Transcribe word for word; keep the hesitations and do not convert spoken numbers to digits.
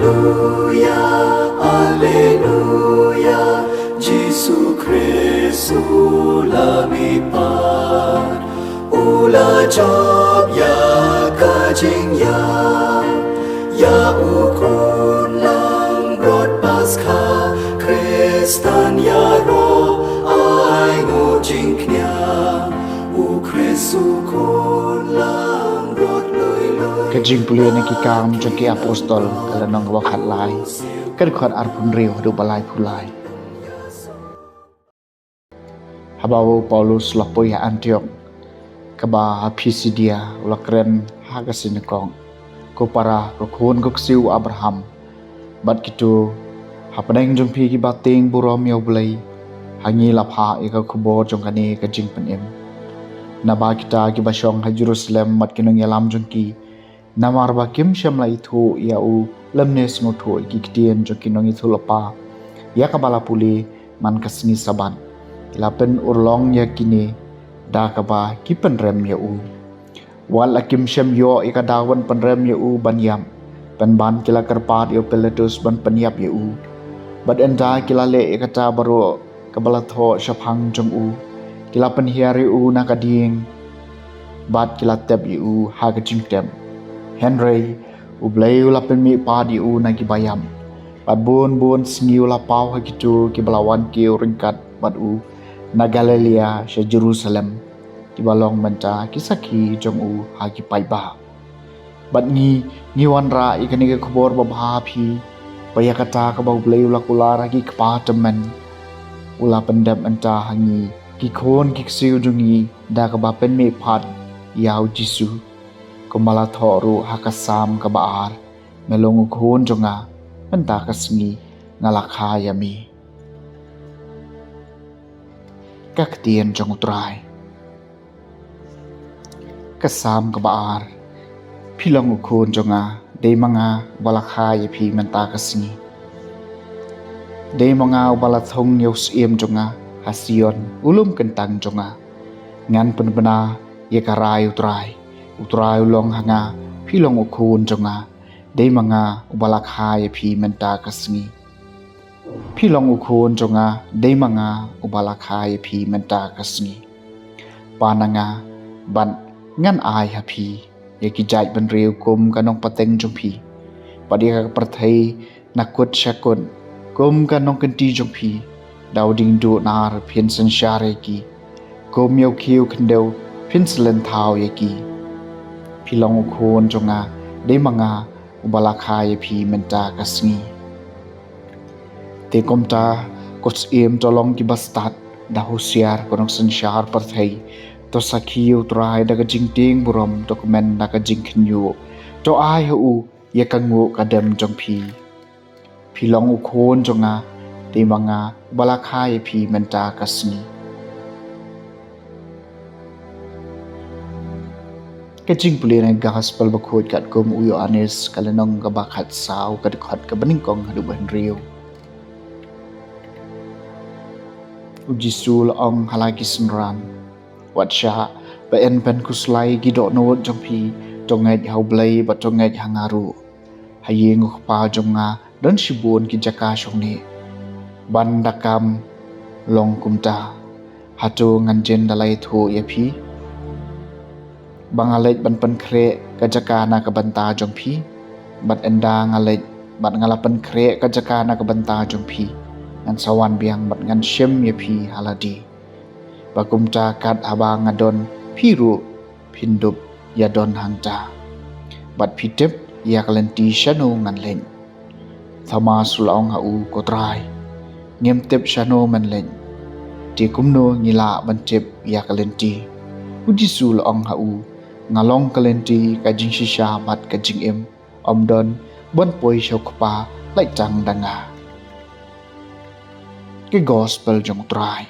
Alleluia, Alleluia, Jisu Khrist u la mihpat, u la jop ïa ka jingïap, ïa u khun langbrot Paskha, Khristan ïaroh ai nguh jingkñia, u Khrist u khun langbrot lui lui. Ka jingpule na ki kam jong ki apostol, ka lynnong kaba khatlai, ka dkhot arphew hynriew haduh ba laiphew lai. Haba u Paulus u la poi ha Antiok, kaba ha Pisidia, u la kren ha ka sinagog: Ko para, ko khun ko ksiew u Abraham, bad kito hapdeng jong phi kiba tieng burom ïa U Blei, ha ngi la phah ïa ka khubor jong kane ka jingpynim. Naba kita kiba shong ha Jerusalem bad ki nongïalam jong ki, namar ba kim shym la ithuh ïa u lymne sngewthuh ïa ki ktien jong ki nongïathuhlypa ïa kaba la pule man ka sngi Sabbath, ki la pynurlong ïa kine da kaba ki pynrem ïa u. Wat la kim shym ïoh ïa ka daw ban pynrem ïa u ban ïap, pynban ki la kyrpad ïa u Pilatus ban pynïap ïa u. Bad ynda ki la leh ïa kata baroh kaba la thoh shaphang jong u, ki la pynhiar ïa u na ka dieng, bad ki la tep ïa u ha ka jingtep. Hynrei U Blei u la pynmihpat ïa u na kiba ïap, bad bun bun sngi u la paw ha kito kiba la wan kiew ryngkat bad u na Galilaïa sha Jerusalem, kiba long mynta ki sakhi jong u ha ki paidbah. Bad ngi, ngi wanrah ïa kane ka khubor babha ha phi, ba ïa kata kaba U Blei u la kular ha ki kpa tymmen, u la pyndep mynta ha ngi, ki khun ki ksiew jong ngi, da kaba pynmihpat ïa u Jisu. Kumba la thoh ruh ha ka Salm kaba ar: Me long u khun jong nga, mynta ka sngi nga la kha ïa me. Ka ktien jong U Trai. Ka Salm kaba ar. Phi long u khun jong nga, dei ma nga uba la kha ïa phi mynta ka sngi. Dei ma nga uba la thung ïa u syiem jong nga ha Sion, u lum kyntang jong nga. Ngan pynbna ïa ka rai U Trai. U Trai u long ha nga, phi long u khun jong nga, dei ma nga uba la kha ïa phi mynta ka sngi. Phi long u khun jong nga, dei ma nga uba la kha ïa phi mynta ka sngi. Pan na nga, bad ngan ai ha phi ïa ki jaitbynriew kum ka nongpateng jong phi, bad ïa ka pyrthei na kut sha kut kum ka nongkynti jong phi. Da u diengduh nar phin synshar ïa ki, kum ïa u khiew khyndew phin slen thaw ïa ki. Phi long u khun jong nga, dei ma nga uba la kha ïa phi mynta ka sngi. Te kumta, ko syiem, to long ki bastad, da husiar, ko nongsynshar pyrthei, to sakhi ïa U Trai da ka jingtieng burom, to kmen da ka jingkhynñiuh, to ai ha u ïa ka nguh ka dem jong phi. Phi long u khun jong nga, dei ma nga uba la kha ïa phi mynta ka sngi. Ka jingpule na ka Gospel bakhuid katkum u Ïoannis, ka lynnong kaba khatsaw, ka dkhot kaba nyngkong haduh ba hynriew. U Jisu u la ong ha la ki synran: Wat shah, ba yn pynkhuslai ki dohnud jong phi, to ngeit ha U Blei bad to ngeit ha nga ruh. Ha ïing U Kpa jong nga don shibun ki jaka shongneh. Ban da kam long kumta, hato ngan jin da la ïathuh ïa phi ba nga leit ban pynkhreh ka jaka na ka bynta jong phi? Bad ynda nga leit bad nga la pynkhreh ka jaka na ka bynta jong phi, ngan sa wan biang bad ngan shim ïa phi ha lade, ba kumta kat haba nga don, phi ruh phin dup ïa don hangta. Bad phi tip ïa ka lynti shano ngan leit. Thomas u la ong ha u: Ko Trai, ngim tip shano men leit, te kumno ngi lah ban tip ïa ka lynti? U Jisu u la ong ha u: Nga long ka lynti, ka jingshisha bad ka jingim. Ym don ban poi sha U Kpa lait tang da nga. Ka Gospel jong U Trai.